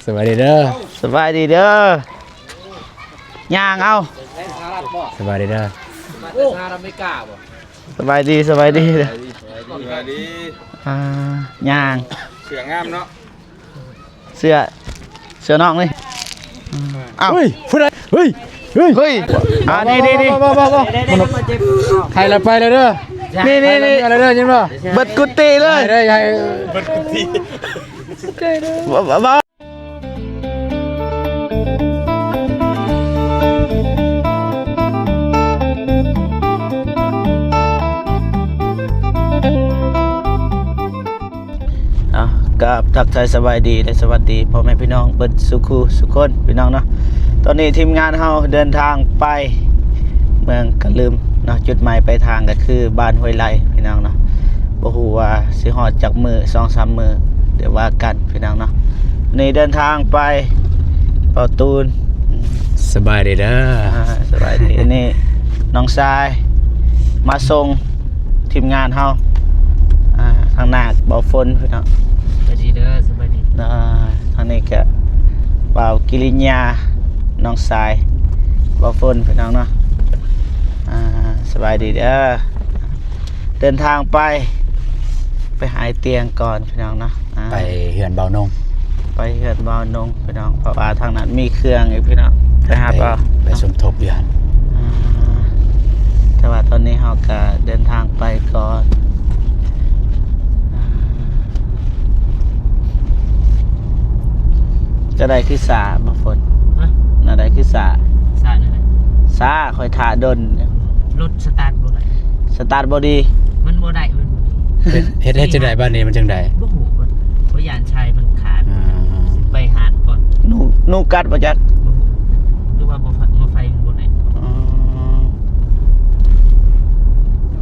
ສະບາຍດີເດີ ສະບາຍດີເດີ ຍ່າງເອົາ ສະບາຍດີເດີ ສະບາຍດີ ສະບາຍດີເດີ ສະບາຍດີ ອ່າ ຍ່າງ ເສື້ອງາມເນາະ ເສື້ອ ເສື້ອນ້ອງນີ້ ເອົ້າ ເຮີ້ຍ ຜູ້ໃດ ເຮີ້ຍ ເຮີ້ຍ ເຮີ້ຍ ອ່າ ນີ້ໆໆ ໃຫ້ລະໄປແລ້ວເດີ ນີ້ໆໆ ໄປແລ້ວເດີ ຍິນບໍ່ ເບິດກຸຕິເລີຍ ໃຫ້ເດີ ໃຫ້ເບິດກຸຕິ ບໍ່ ບໍ່ ບໍ່ ເອົາ ກາບທັກທາຍສະບາຍດີ ແລະ ສະຫວັດດີພໍ່ແມ່ພີ່ນ້ອງເບິດສູ່ຄູ່ສູ່ຄົນ ພີ່ນ້ອງເນາະ. ຕອນນີ້ທີມງານເຮົາເດີນທາງໄປເມືອງກະລຶມເນາະ, ຈຸດໝາຍປາຍທາງກໍຄືບ້ານຫ້ວຍໄລ່ ພີ່ນ້ອງເນາະ. ບໍ່ຮູ້ວ່າຊິຮອດຈັກມື້ ສອງສາມມື້ ດຽວວ່າກັນ ພີ່ນ້ອງເນາະ. ນີ້ເດີນທາງໄປ ເປົ່າຕູນ ສະບາຍດີເດີ ອ່າ ສະບາຍດີ. ອັນນີ້ນ້ອງຊາຍມາສົ່ງທີມງານເຮົາ ອ່າ ທາງໜ້າເບົາຝົນ ພີ່ນ້ອງ ສະບາຍດີເດີ ສະບາຍດີ. ອ່າ ທາງນີ້ກະບ່າວກິລິຍາ ນ້ອງຊາຍເບົາຝົນ ພີ່ນ້ອງເນາະ. ອ່າ ສະບາຍດີເດີ. ເດີນທາງໄປ ໄປຫາອ້າຍຕຽງກ່ອນ ພີ່ນ້ອງເນາະ. ອ່າ ໄປເຮືອນບ່າວນົງ ໄປເຮືອນບ່າວນົງ ພີ່ນ້ອງ ເພາະວ່າທາງນັ້ນມີເຄື່ອງອີກ ພີ່ນ້ອງ ໄປຮັບເອົາ ໄປສົມທົບຢູ່ຫັ້ນ. ອ່າ ແຕ່ວ່າຕອນນີ້ເຮົາກະເດີນທາງໄປກ່ອນ. ອ່າ ຈະໄດ້ຄືຊ້າບໍ່ຝົນ? ຮະ? ແນວໃດຄືຊ້າ? ຊ້າແນວໃດ? ຊ້າ ຂ້ອຍຖ້າດົນ. ລົດສະຕາດບໍ່ໄດ້ ສະຕາດບໍ່ດີ ມັນບໍ່ໄດ້ ມັນບໍ່ດີ. ເຮັດ ເຮັດ ເຮັດຈັ່ງໃດບາດນີ້ ມັນຈັ່ງໃດ? ບໍ່ຮູ້ ຂ້ອຍຢ້ານສາຍມັນຂາດ. ອ່າ ຊິໄປຫາກ່ອນ. ໜູ ໜູກັດບໍ່ຈັກ? ບໍ່ຮູ້ ຫຼືວ່າບໍ່ ໝໍ້ໄຟມັນບໍ່ໄດ້.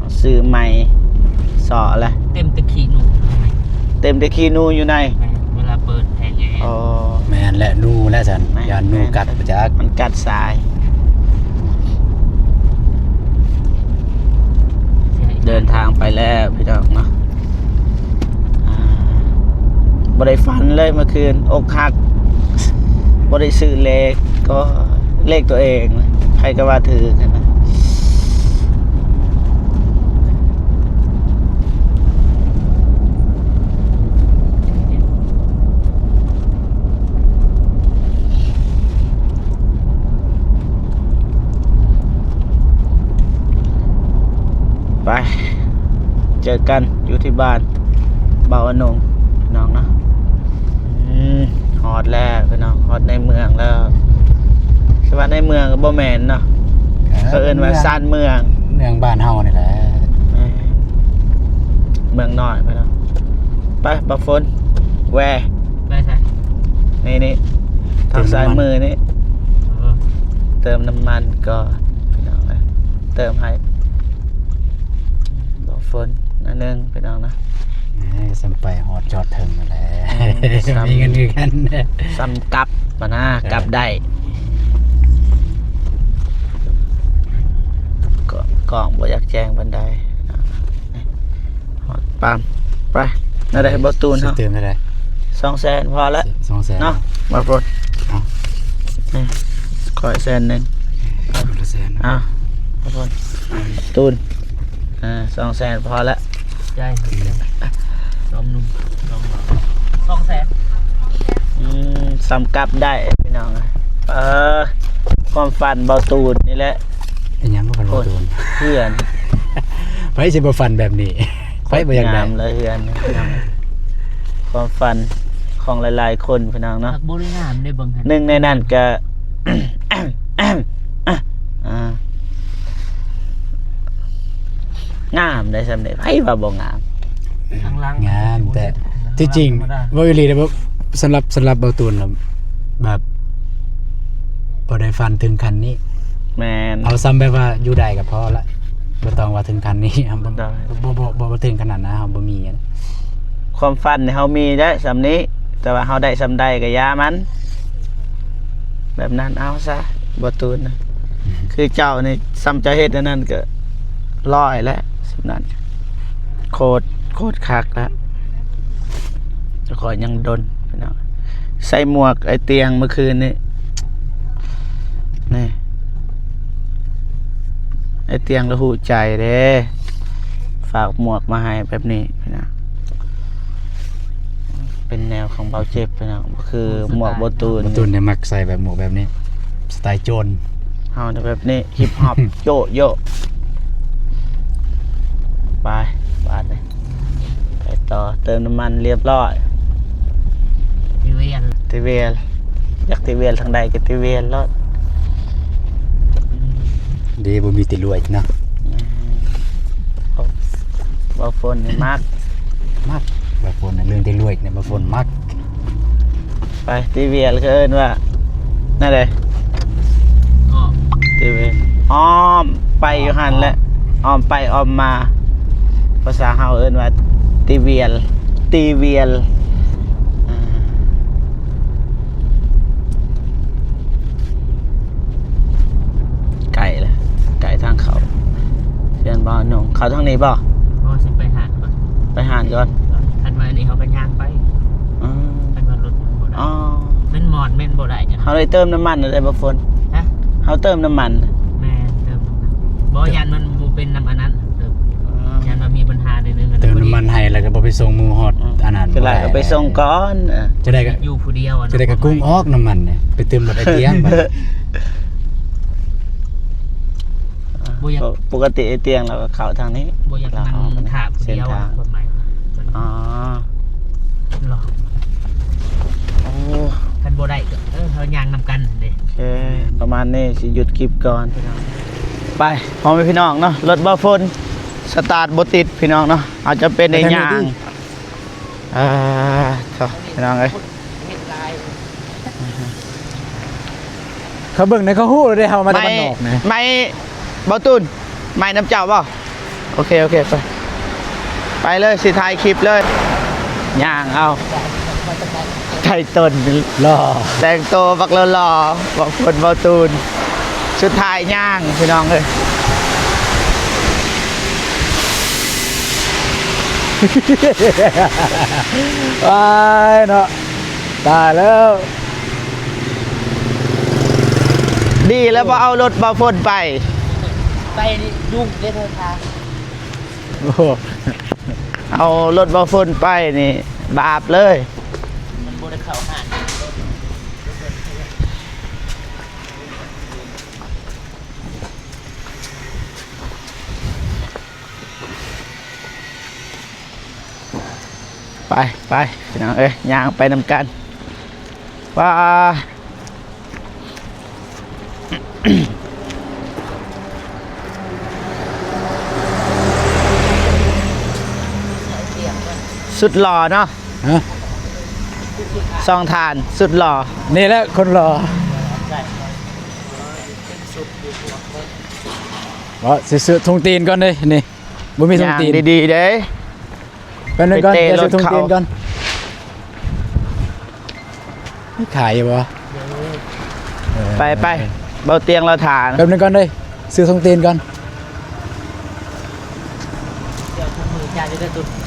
ອໍ ຊື້ໃໝ່ ເຊາະລະ ເຕັມແຕ່ຂີ້ໜູ ເຕັມແຕ່ຂີ້ໜູຢູ່ໃນ. ແມ່ນ ເວລາເປີດແຜງແອ. ອໍ ແມ່ນແຫຼະ ໜູແຫຼະຊັ້ນ ແມ່ນ ຢ້ານໜູກັດ ແມ່ນ ບໍ່ຈັກ ມັນກັດສາຍ. ເດີນທາງໄປແລ້ວ ພີ່ນ້ອງເນາະ. ອ່າ ບໍ່ໄດ້ຝັນເລີຍເມື່ອຄືນ ອົກຫັກ ບໍ່ໄດ້ຊື້ເລກ ກໍເລກຕົວເອງ ໃຜກໍວ່າຖືກຫັ້ນນະ. ໄປ ເຈີກັນຢູ່ທີ່ບ້ານບ່າວອານົງ ພີ່ນ້ອງເນາະ. ອືມ ຮອດແລ້ວພີ່ນ້ອງ ຮອດໃນເມືອງແລ້ວ. ແຕ່ວ່າໃນເມືອງກໍບໍ່ແມ່ນເນາະ ເອີ ເຂົາເອີ້ນວ່າຊານເມືອງ ເມືອງບ້ານເຮົານີ້ແຫຼະ. ເມືອງນ້ອຍພີ່ນ້ອງ. ໄປ ບ່າວຝົນ ແວ່ ໄປໃສ? ນີ້ໆ ທາງຊ້າຍມືນີ້ ເອີ ເຕີມນ້ຳມັນກ່ອນ ພີ່ນ້ອງເອີຍ ເຕີມໃຫ້ບ່າວຝົນໜ້ອຍໜຶ່ງ ພີ່ນ້ອງນະ. ເອີ ສ່ຳໄປຮອດຈອດເທິງນັ້ນແຫຼະ ອືມ ສ່ຳ ມີເງິນຄືກັນ ສ່ຳກັບຫັ້ນນະ ເອີ ກັບໄດ້ ກໍ ກ້ອງບໍ່ຢາກແຈ້ງປານໃດ. ຮອດປ້ຳ ໄປ ແນວໃດ ເອີ ບໍ່ຕູນເຮົາ ຊິຕື່ມເທົ່າໃດ? ສອງແສນພໍລະ ສອງແສນ ເນາະ ບໍ່ພົນ ເອົາ ນີ້ ຂ້ອຍແສນໜຶ່ງ ເອົາຄົນລະແສນ ເອົາ ບໍ່ພົນ ອືມ ຕູນ ອ່າ ສອງແສນພໍລະ ໃຈ ສອງໜຸ່ມ ສອງ ສອງແສນ ອືມ ສ່ຳກັບໄດ້ພີ່ນ້ອງ. ເອີ ຄວາມຝັນເບົາຕູນນີ້ແຫຼະ ອີຫຍັງກໍເພິ່ນວ່າໂດນ ເພື່ອນ ໃຜຊິບໍ່ຝັນແບບນີ້ ໃຜບໍ່ຢາກໄດ້ ງາມເລີຍເຮືອນ ຄວາມຝັນຂອງຫຼາຍໆຄົນພີ່ນ້ອງເນາະ ບໍ່ໄດ້ງາມເດ້ເບິ່ງຫັ້ນ ໜຶ່ງໃນນັ້ນກະ ອ່າ ງາມໄດ໋ ຊ່ຳນີ້ ໃຜວ່າບໍ່ງາມ ງາມ ແຕ່ທີ່ຈິງ ເວົ້າອີ່ຫຼີເດ້ ສຳລັບ ສຳລັບເບົາຕູນນະ ແບບ ບໍ່ໄດ້ຝັນເຖິງຂັ້ນນີ້ ແມ່ນ ເອົາຊ່ຳແບບວ່າຢູ່ໄດ້ກໍພໍລະ ບໍ່ຕ້ອງວ່າເຖິງຂັ້ນນີ້ ບໍ່ ບໍ່ ບໍ່ເຖິງຂະໜາດນັ້ນ ເຮົາບໍ່ມີ ຄວາມຝັນນີ້ເຮົາມີໄດ້ຊ່ຳນີ້ ແຕ່ວ່າເຮົາໄດ້ຊ່ຳໃດກໍຢ່າມັນ ແບບນັ້ນເອົາຊະ ບໍ່ຕູນນະ ອືມ ຄືເຈົ້ານີ້ ຊ່ຳເຈົ້າເຮັດອັນນັ້ນກໍຮ້ອຍແລ້ວ ຊ່ຳນັ້ນ ໂຄດ ໂຄດຄັກແລ້ວ ແຕ່ຂ້ອຍຍັງດົນພີ່ນ້ອງ ໃສ່ໝວກອ້າຍຕຽງເມື່ອຄືນນີ້ ນີ້ ອ້າຍຕຽງລະຮູ້ໃຈເດ້ ຝາກໝວກມາໃຫ້ແບບນີ້ພີ່ນ້ອງ. ເປັນແນວຂອງເບົາເຈັບພີ່ນ້ອງ ຄືໝວກເບົາຕູນ. ເບົາຕູນນີ້ມັກໃສ່ແບບ ໝວກແບບນີ້ ສະໄຕລ໌ໂຈນ. ເຮົານີ້ແບບນີ້ ຮິບຮອບ ໂຈະໂຈະ. ໄປ ບາດນີ້ ໄປຕໍ່ ເຕີມນ້ຳມັນລຽບຮ້ອຍ. ຕິວຽນ ຕິວຽນ ຢາກຕິວຽນທາງໃດກໍຕິວຽນໂລດ. ດີບໍ່ມີຕິລວຍເນາະ. ອືມ ເບົາຝົນນີ້ມັກ ມັກ ເບົາຝົນ ເລື່ອງຕິລວຍນີ້ເບົາຝົນມັກ. ໄປ ຕິວຽນ ເຂົາເອີ້ນວ່າແນວໃດ? ອ້ອມ ຕິວຽນ ອ້ອມໄປຢູ່ຫັ້ນແຫຼະ ອ້ອມໄປອ້ອມມາ. ພາສາເຮົາເອີ້ນວ່າຕິວຽນ ຕິວຽນ. ອ່າ ໃກ້ແລ້ວ ໃກ້ທາງເຂົ້າ. ເພິ່ນບໍ່ໜຸ່ງ ເຂົ້າທາງນີ້ບໍ່? ບໍ່ ຊິໄປຫາດກ່ອນ ໄປຫາດກ່ອນ. ຄັນວ່ານີ້ເຮົາກໍຍ່າງໄປ. ອືມ ຄັນວ່າລົດມັນບໍ່ໄດ້. ອໍ ແມ່ນໝອດແມ່ນບໍ່ໄດ້. ເຮົາໄດ້ເຕີມນ້ຳມັນແລ້ວບໍ່ຝົນ? ຮະ? ເຮົາເຕີມນ້ຳມັນ. ແມ່ນ ເຕີມນ້ຳມັນ. ບໍ່ ຢ້ານມັນບໍ່ເປັນນຳອັນນັ້ນ ເຕີມ. ອໍ ຢ້ານວ່າມີບັນຫາໜ້ອຍໜຶ່ງ. ເຕີມນ້ຳມັນໃຫ້ແລ້ວກໍບໍ່ໄປສົ່ງໝູ່ຮອດ ອືມ ອັນນັ້ນ ຄືຫຼາຍກໍໄປສົ່ງກ່ອນ. ເອີ ຈະໄດ້ກໍຢູ່ຜູ້ດຽວ ຈະໄດ້ກໍກຸ້ງອອກນ້ຳມັນນີ້ ໄປຕື່ມລົດອ້າຍຕຽງ. ບໍ່ຢາກ ປົກກະຕິອ້າຍຕຽງລາວກໍເຂົ້າທາງນີ້ ບໍ່ຢາກນັ່ງຖ້າຜູ້ດຽວ. ເສັ້ນທາງ ຄວາມໝາຍ ອໍ ລອງ ໂອ້ ຄັນບໍ່ໄດ້ກໍ ເອີ ເຮົາຍ່າງນຳກັນເດ້. ໂອເຄ ປະມານນີ້ ຊິຢຸດຄລິບກ່ອນພີ່ນ້ອງ. ໄປ ພໍ່ແມ່ພີ່ນ້ອງເນາະ ລົດເບົາຝົນສະຕາດບໍ່ຕິດພີ່ນ້ອງເນາະ ເຮົາຈຳເປັນໄດ້ຍ່າງ. ອ່າ ໂທ້ ພີ່ນ້ອງເອີຍ ເຂົາເບິ່ງໃນ ເຂົາຮູ້ແລ້ວເດ້ ເຮົາມາແຕ່ບ້ານນອກນະ. ໄມ້ ເບົາຕູນ ໄມ້ນຳເຈົ້າບໍ່? ໂອເຄ ໂອເຄ ໄປ ໄປເລີຍ ຊິຖ່າຍຄລິບເລີຍ. ຍ່າງເອົາ ໄຕຕົ້ນ ຫຼໍ່ ແຕ່ງໂຕບັກຫຼໍ່ໆ ບັກຝົນ ເບົາຕູນ. ສຸດທ້າຍຍ່າງພີ່ນ້ອງເອີຍ. ວ້າຍເນາະ ຕາຍແລ້ວ ດີແລ້ວບໍ່ເອົາລົດເບົາຝົນໄປ ໄປນີ້ດຸງເດ້ເດີນທາງ. ໂອ້ ເອົາລົດເບົາຝົນໄປນີ້ບາບເລີຍ ມັນບໍ່ໄດ້ເຂົ້າຮ້ານ. ໄປ ໄປ ພີ່ນ້ອງເອີຍ ຍ່າງໄປນຳກັນ. ວ້າ ສຸດຫຼໍ່ເນາະ. ຮະ? ສອງທ່ານສຸດຫຼໍ່ ນີ້ແຫຼະຄົນຫຼໍ່. ບໍ່ ຊິຊື້ຖົງຕີນກ່ອນເດ້ນີ້ ບໍ່ມີຖົງຕີນ. ຍ່າງດີໆເດ້ ແປັບໜຶ່ງກ່ອນ ໄປເຕະລົດເຂົາ ຊິຊື້ຖົງຕີນກ່ອນ. ມີຂາຍຢູ່ບໍ່? ເອີ ໄປໆ ເບົາຕຽງລາວຖານ ແປັບໜຶ່ງກ່ອນເດ້ ຊື້ຖົງຕີນກ່ອນ.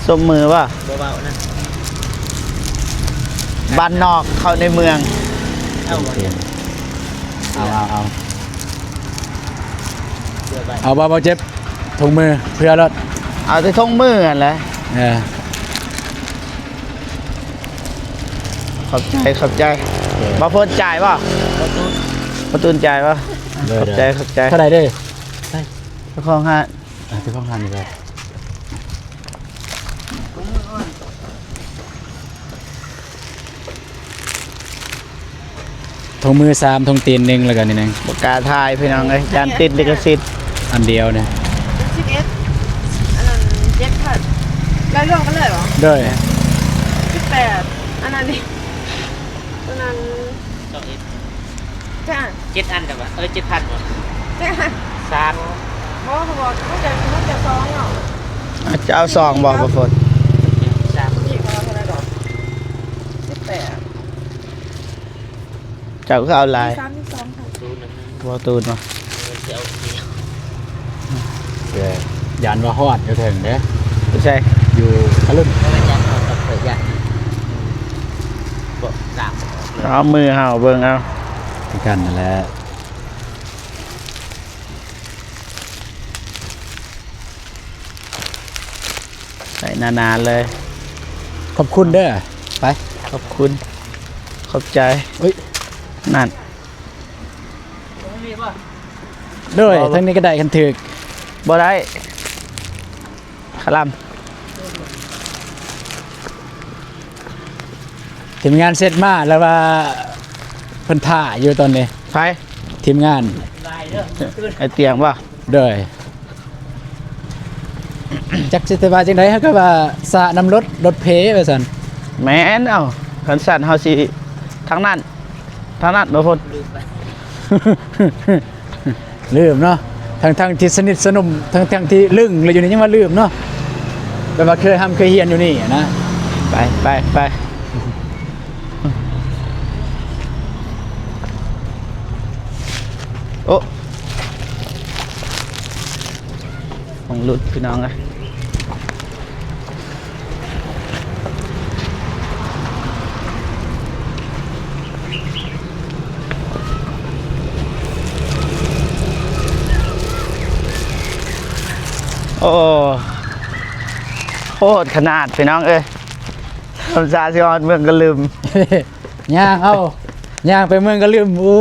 ສົມມືບໍ່? ບໍ່ເວົ້ານະ ບ້ານນອກເຂົ້າໃນເມືອງ. ເອົາ ເອົາ ເອົາ ເອົາ ເອົາບໍ່ ບໍ່ເຈັບ ຖົງມືເພື່ອລົດ ເອົາແຕ່ຖົງມືຫັ້ນແຫຼະ. ເອີ ຂອບໃຈ ຂອບໃຈ. ບໍ່ພົ້ນຈ່າຍບໍ່? ບໍ່ຕູນ ບໍ່ຕູນຈ່າຍບໍ່? ເດີ ຂອບໃຈ ເດີ ຂອບໃຈ. ເທົ່າໃດເດີ? ເຈົ້າຂອງຮ້ານ ອ່າ ເຈົ້າຂອງຮ້ານນີ້ເດີ. ຖົງມືສາມ ຖົງຕີນໜຶ່ງ ແລ້ວກໍນີ້ໜຶ່ງ. ບໍ່ກ້າຖ່າຍພີ່ນ້ອງເອີຍ ຢ້ານຕິດລິຂະສິດ. ອັນດຽວນີ້ ສິບເອັດ ອັນນັ້ນ ເຈັດພັນ ໄລ່ລວມກັນເລີຍບໍ່? ໂດຍ ສິບແປດ ອັນນັ້ນນີ້ ຕົວນັ້ນ ຊາວເອັດ ເຈັດອັນ ເຈັດອັນແຕ່ວ່າ ເອີ ເຈັດພັນບໍ່? ເຈັດອັນ ສາມ ບໍ່ ເຂົາບອກ ມັນຈະ ມັນຈະສອງເນາະ. ອາດຈະເອົາສອງບໍ່ ບໍ່ຝົນ? ສາມ ນີ້ເຂົາເອົາເທົ່າໃດດອກ? ສິບແປດ ເຈົ້າຄືເອົາຫຼາຍ? ມີສາມສິບສອງ ບໍ່ຕູນບໍ່? ເອີ ຢ້ານວ່າຮອດຢູ່ເທິງເດ້. ຢູ່ໃສ? ຢູ່ທະລຶ້ງ ບໍ່ ສາມ ເອົາມືເຮົາເບິ່ງເອົາ ຄືກັນນັ້ນແຫຼະ ໃສ່ໜາໆເລີຍ. ຂອບຄຸນເດີ ໄປ ຂອບຄຸນ ຂອບໃຈ. ເອີຍ ນັ້ນ ໂດຍ ບໍ່ ທາງນີ້ກໍໄດ້ ຄັນຖືກ ບໍ່ໄດ້ ຄະລຳ. ທີມງານເຊັດມາແລ້ວວ່າ ເພິ່ນຖ້າຢູ່ຕອນນີ້. ໃຜ? ທີມງານ ໄອ້ຕຽງບໍ່? ໂດຍ ຈັກຊິໄດ້ວ່າຈັ່ງໃດ ເຮົາກໍວ່າສະນຳລົດ ລົດເພວ່າຊັ້ນ. ແມ່ນ ເອົ້າ ຄັນຊັ້ນເຮົາຊິທາງນັ້ນ ທາງນັ້ນບໍ່ພົ້ນ. ລືມເນາະ ທັງໆທີ່ສະໜິດສະໜົມ ທັງໆທີ່ລຶ້ງແລ້ວຢູ່ນີ້ຍັງວ່າລືມເນາະ ແບບວ່າເຄີຍຮ່ຳເຄີຍຮຽນຢູ່ນີ້ນະ. ໄປ ໄປ ໄປ. ໂອ້ ຂອງຫຼຸດພີ່ນ້ອງເອີຍ. ໂອ້ ໂພດຂະໜາດພີ່ນ້ອງເອີຍ ນ້ຳຊາຊິຮອດເມືອງກະລຶມ. ຍ່າງເອົາ ຍ່າງໄປເມືອງກະລຶມ. ໂອ້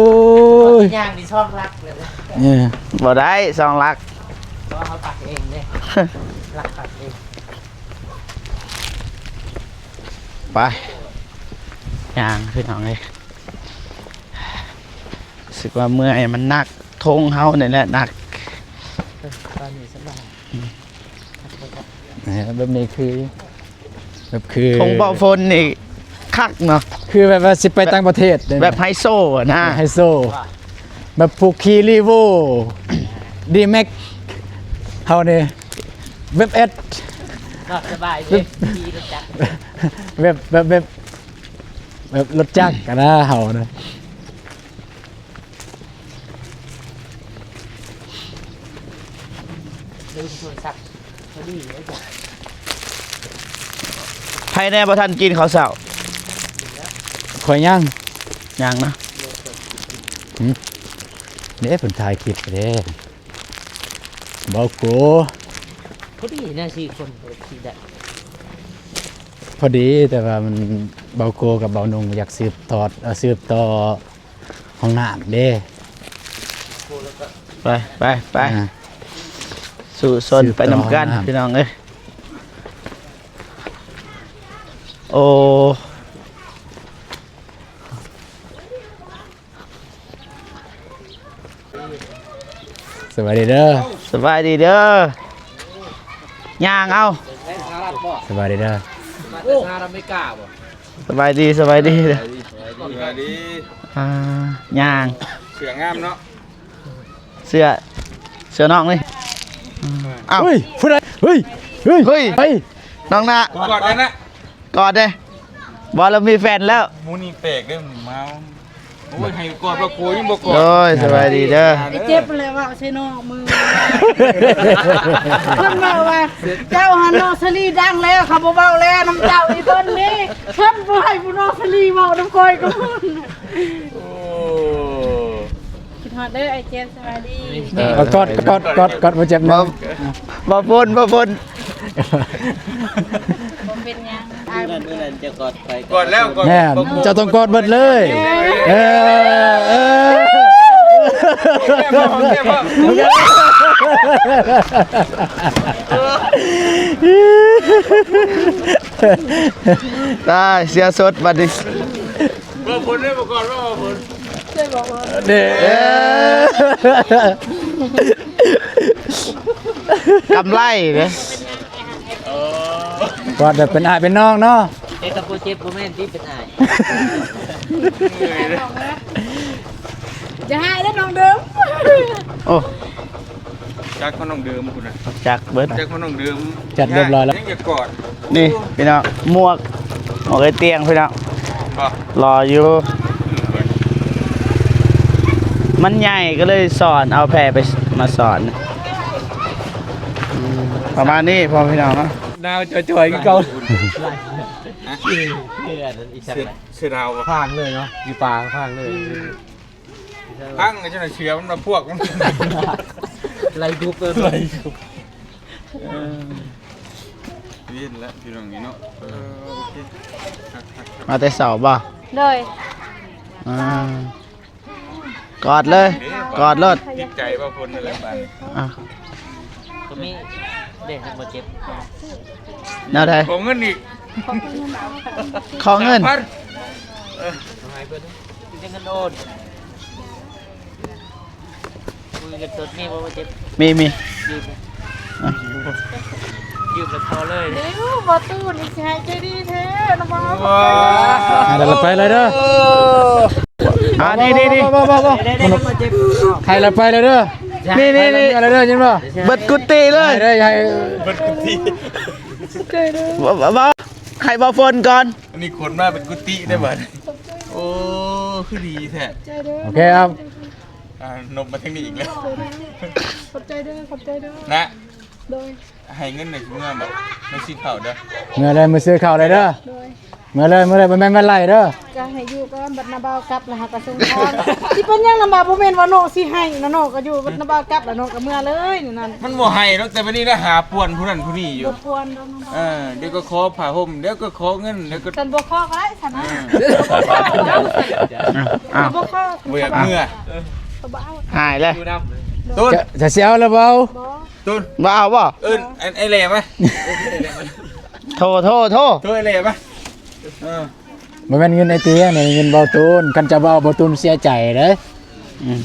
ຍ ຍ່າງນີ້ສອງຫຼັກເລີຍ ເອີ ບໍ່ໄດ້ສອງຫຼັກ ເພາະເຮົາຕັກເອງເດ້ ຫຼັກຕັກເອງ. ໄປ ຍ່າງພີ່ນ້ອງເອີຍ ຮູ້ສຶກວ່າເມື່ອຍ ມັນໜັກ ທົງເຮົານີ້ແຫຼະໜັກ. ເອີ ຕອນນີ້ສະບາຍ ອືມ ແບບນີ້ຄື ແບບຄື ທົງເບົາຝົນນີ້ຄັກເນາະ ຄືແບບວ່າຊິໄປຕ່າງປະເທດເດ້ ແບບໄຮໂຊນະ ໄຮໂຊ ແບບຜູ້ຂີ່ຣີໂວ ດີແມັກ ເຮົານີ້ ເວັບເອັດ ສະບາຍເດ້ ຂີ່ລົດຈັກ ແບບ ແບບ ແບບ ແບບລົດຈັກຫັ້ນນະ ເຮົານະ. ລືມໂທລະສັບ ພໍດີເລີຍຈ້ະ. ໃຜແດ່ບໍ່ທັນກິນເຂົ້າເຊົ້າ? ຂ້ອຍຍັງ ຍັງນະ. ຫືມ ເດ້ ເພິ່ນຖ່າຍຄລິບເດ້ ເບົາໂກ. ພໍດີນະ ສີ່ຄົນ ພໍດີໄດ້ ພໍດີ ແຕ່ວ່າມັນ ເບົາໂກກັບເບົານຸ່ງຢາກສືບທອດ ເອີ ສືບຕໍ່ ຫ້ອງນ້ຳເດ້. ໄປ ໄປ ໄປ ອ່າ ສູ້ຊົນໄປນຳກັນ ພີ່ນ້ອງເອີຍ. ໂອ້ ສະບາຍດີເດີ ສະບາຍດີເດີ ຍ່າງເອົາ ສະບາຍດີເດີ ສະບາຍດີ ສະບາຍດີ ສະບາຍດີ ອ່າ ຍ່າງ ເສື້ອງາມເນາະ ເສື້ອ ເສື້ອນ້ອງນີ້ ເອົ້າ ເຮີ້ຍ ຜູ້ໃດ ເຮີ້ຍ ເຮີ້ຍ ເຮີ້ຍ ໄປ ນ້ອງນະ ກອດກັນນະ ກອດເດ້ ບໍ່ ລາວມີແຟນແລ້ວ ໝູ່ນີ້ແປກເດີ້ ມາ ໂອ້ຍ ໃຫ້ກອດວ່າໂກຍັງບໍ່ກອດ ໂອ້ຍ ສະບາຍດີເດີ ໄອ້ເຈັບຫັ້ນແຫຼະເວົ້າໃສ່ນ້ອງມຶງ ເພິ່ນເວົ້າວ່າ ເຈົ້າຫັ້ນນ້ອງສາລີດັງແລ້ວ ເຂົາບໍ່ເວົ້າແລ້ວນຳເຈົ້າອີ່ເພິ່ນນີ້ ເພິ່ນບໍ່ໃຫ້ຜູ້ນ້ອງສາລີເວົ້ານຳຂ້ອຍກັບເພິ່ນ ໂອ້ ຄິດຮອດເດີອ້າຍເຈັບ ສະບາຍດີ ເອີ ກອດ ກອດ ກອດ ກອດບໍ່ເຈັບ ບໍ່ ບໍ່ພົ້ນ ບໍ່ພົ້ນ ບໍ່ເປັນຫຍັງ ມື້ນັ້ນ ມື້ນັ້ນເຈົ້າກອດຂ້ອຍ ກອດແລ້ວ ກອດ ແມ່ນ ເຈົ້າຕ້ອງກອດເບິດເລີຍ ເອີ ເອີ ຕາຍ ເສຍສົດບັດນີ້ ບໍ່ຜົນເດ້ ບໍ່ກ່ອນວ່າບໍ່ຜົນ ເດ້ ເອີ ກຳໄລເດ້ ກອດແບບເປັນອ້າຍເປັນນ້ອງເນາະ ເອີ ຄັນບໍ່ເຈັບບໍ່ແມ່ນຕິເປັນອ້າຍ ຢ່າຮ້າຍເດີນ້ອງເດີມ ໂອ້ ຈັກຂອງນ້ອງເດີມພຸ້ນນະ ຈັກເບິດ ຈັກຂອງນ້ອງເດີມ ຈັດຮຽບຮ້ອຍແລ້ວ ຍັງຢາກກອດ ນີ້ພີ່ນ້ອງ ໝວກ ໝວກໄອ້ຕຽງພີ່ນ້ອງ ບໍ່ ຫຼໍ່ຢູ່ ມັນໃຫຍ່ກໍເລີຍສອນ ເອົາແພໄປມາສອນ ອືມ ປະມານນີ້ພໍ່ແມ່ພີ່ນ້ອງເນາະ ໜາວຈ່ອຍໆຄືເກົ່າ. ເສືອ ເສືອດາວ ພັງເລີຍເນາະ ຢູ່ປ່າພັງເລີຍ ພັງກໍຈັ່ງໃດ ເສືອມັນມາພວກມັນ ໄລ່ດຸບເລີຍ ໄລ່ດຸບ ເອີ ເຫັນແລ້ວພີ່ນ້ອງນີ້ເນາະ ເອີ ໂອເຄ ມາແຕ່ເຊົ້າບໍ່? ໂດຍ ອ່າ ກອດເລີຍ ກອດໂລດ ຕິດໃຈບໍ່ຄົນນັ້ນແຫຼະບາດນີ້ ອ່ະ ກໍມີເດ້ ບໍ່ເຈັບ ແນວໃດ? ຂໍເງິນອີກ ຂໍເງິນ ສາມພັນ ເອີ ໃຫ້ເພິ່ນ ມີແຕ່ເງິນໂອນ ມີເງິນສົດມີບໍ່? ບໍ່ເຈັບ ມີ ມີ ຢືມ ອ່ະ ຢືມແລ້ວພໍເລີຍ ເດ້ ບໍ່ຕູ້ນີ້ຊິໃຫ້ໃຈດີແທ້ນະ ບໍ່ ໃຫ້ແລ້ວໄປເລີຍເດີ ອ່າ ນີ້ ນີ້ ນີ້ ໃຫ້ແລ້ວໄປເລີຍເດີ ນີ້ ນີ້ ນີ້ ເອົາແລ້ວເດີ ຍິນບໍ່? ເບິດກຸຕິເລີຍ ໃຫ້ເດີ ໃຫ້ ເບິດກຸຕິ ໃຈເດີ ບໍ່ ບໍ່ ບໍ່ ໃຫ້ບໍ່ຝົນກ່ອນ ອັນນີ້ຂົນມາເປັນກຸຕິໄດ້ບັດ ໂອ້ ຄືດີແທ້ ໃຈເດີ ໂອເຄ ເອົາ ອ່າ ນົບມາທາງນີ້ອີກແລ້ວ ຂອບໃຈເດີ ຂອບໃຈເດີ ນະ ໂດຍ ໃຫ້ເງິນໄດ້ເມືອບໍ່? ມາຊື້ເຂົ້າເດີ ເມືອເລີຍ ມາຊື້ເຂົ້າເລີຍເດີ ໂດຍ ເມືອເລີຍ ເມືອເລີຍ ບໍ່ແມ່ນມາໄລ່ເດີ ກໍໃຫ້ຢູ່ກ່ອນ ບັດນ້າບ່າວກັບແລ້ວຫາກໍສົ່ງຂອງ ຊິເປັນຫຍັງນ້າບ່າວ ບໍ່ແມ່ນວ່ານ້ອງຊິໃຫ້ນະ ນ້ອງກໍຢູ່ ບັດນ້າບ່າວກັບແລ້ວນ້ອງກໍເມືອເລີຍນີ້ນັ້ນ ມັນບໍ່ໃຫ້ດອກ ແຕ່ບັດນີ້ລະຫາປ່ວນຜູ້ນັ້ນຜູ້ນີ້ຢູ່ ບໍ່ປ່ວນດອກນ້າບ່າວ ເອີ ດຽວກໍຂໍຜ້າຫົ່ມ ດຽວກໍຂໍເງິນ ດຽວກໍ ຊັ້ນບໍ່ຂໍກໍໄດ້ຊັ້ນນະ ເອີ ບໍ່ຂໍ ບໍ່ຢາກເມືອ ກໍບໍ່ເອົາ ຫາຍແລ້ວ ໂຕນ ຈະ ຈະຊິເອົາແລ້ວບໍ່? ບໍ່ ໂຕນ ບໍ່ເອົາບໍ່? ເອີ້ນ ອັນ ອ້າຍແຫຼມາ ໂທ ໂທ ໂທ ໂທອ້າຍແຫຼມາ ເອີ ບໍ່ແມ່ນເງິນອ້າຍເຕຍ ນີ້ເງິນບ່າວຕູນ ຄັນເຈົ້າບໍ່ເອົາ ບ່າວຕູນເສຍໃຈເດ້ ອືມ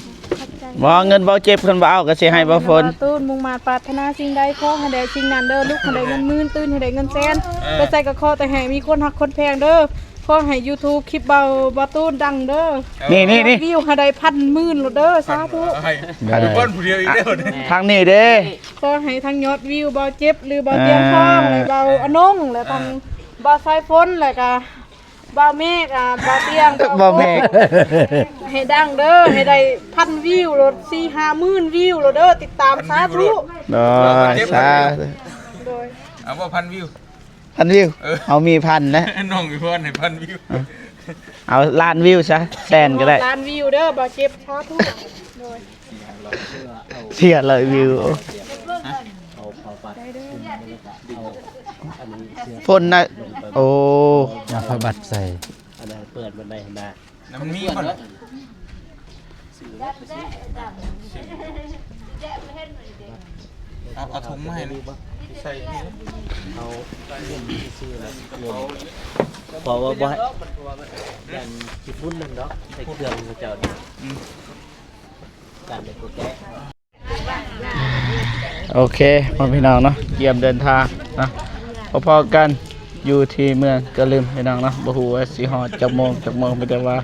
ບໍ່ ເງິນບ່າວເຈັບ ຄັນບໍ່ເອົາກໍຊິໃຫ້ບ່າວຝົນ ບ່າວຕູນ ມຸ່ງມາດປາດຖະໜາສິ່ງໃດ ຂໍໃຫ້ໄດ້ສິ່ງນັ້ນເດີ ລຸກໃຫ້ໄດ້ເງິນໝື່ນ ຕື່ນໃຫ້ໄດ້ເງິນແສນ ເອີ ໄປໃສກໍຂໍແຕ່ໃຫ້ມີຄົນຮັກຄົນແພງເດີ ຂໍໃຫ້ຢູທູບຄລິບບ່າວ ບ່າວຕູນດັງເດີ ນີ້ໆໆ ຍອດວິວໃຫ້ໄດ້ພັນໝື່ນໂລດເດີ ສາທຸ ໃຫ້ ໃຫ້ທຸກຄົນຜູ້ດຽວອີກແລ້ວ ທາງນີ້ເດ້ ຂໍໃຫ້ທັງຍອດວິວບ່າວເຈັບ ຫຼືບ່າວຕຽງທອງ ເອີ ແລະບ່າວອານົງ ແລະທັງ ເອີ ບ່າວສາຍຝົນ ແລະກະບ່າວເມກ ອ່າ ບ່າວຕຽງ ບ່າວເມກ ໃຫ້ດັງເດີ ໃຫ້ໄດ້ພັນວິວໂລດ ສີ່ຫ້າໝື່ນວິວໂລດເດີ ຕິດຕາມ ສາທຸ ໂດຍ ສາທຸ ໂດຍ ເອົາບໍ່ ພັນວິວ ພັນວິວ ເອີ ເຮົາມີພັນນະ ນ້ອງອີພອນໃຫ້ພັນວິວ ເອົາລ້ານວິວຊະ ແສນກໍໄດ້ ລ້ານວິວເດີ ບ່າວເຈັບ ສາທຸ ໂດຍ ເສຍຫຼາຍວິວ ຝົນນະ ໂອ້ ເອົາຜ້າບັດໃສ່ ອັນນັ້ນເປີດມັນໄດ້ຫັ້ນນະ ມັນມີບໍ່? ເອົາ ເອົາຖົງມາໃຫ້ ໃສ່ ເອົາ ເອົາ ເພາະວ່າບໍ່ໃຫ້ ຢ້ານຂີ້ຝຸ່ນນັ້ນດອກ ໃສ່ເຄື່ອງຂອງເຈົ້ານີ້ ອືມ ການເປັນຜູ້ແກະ ໂອເຄ ພໍ່ແມ່ພີ່ນ້ອງເນາະ ກຽມເດີນທາງເນາະ ພໍ້ໆກັນຢູ່ທີ່ເມືອງກະລຶມ ພີ່ນ້ອງເນາະ ບໍ່ຮູ້ວ່າຊິຮອດຈັກໂມງ ຈັກໂມງ ມີແຕ່ວ່າ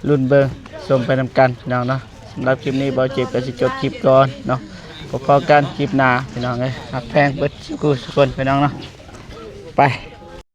ລຸ້ນເບິ່ງ ຊົມໄປນຳກັນ ພີ່ນ້ອງເນາະ ສຳລັບຄລິບນີ້ ບ່າວເຈັບກໍຊິຈົບຄລິບກ່ອນເນາະ ພໍ້ໆກັນຄລິບໜ້າ ພີ່ນ້ອງເອີຍ ຮັກແພງເບິດສູ່ຜູ້ສູ່ຄົນ ພີ່ນ້ອງເນາະ ໄປ.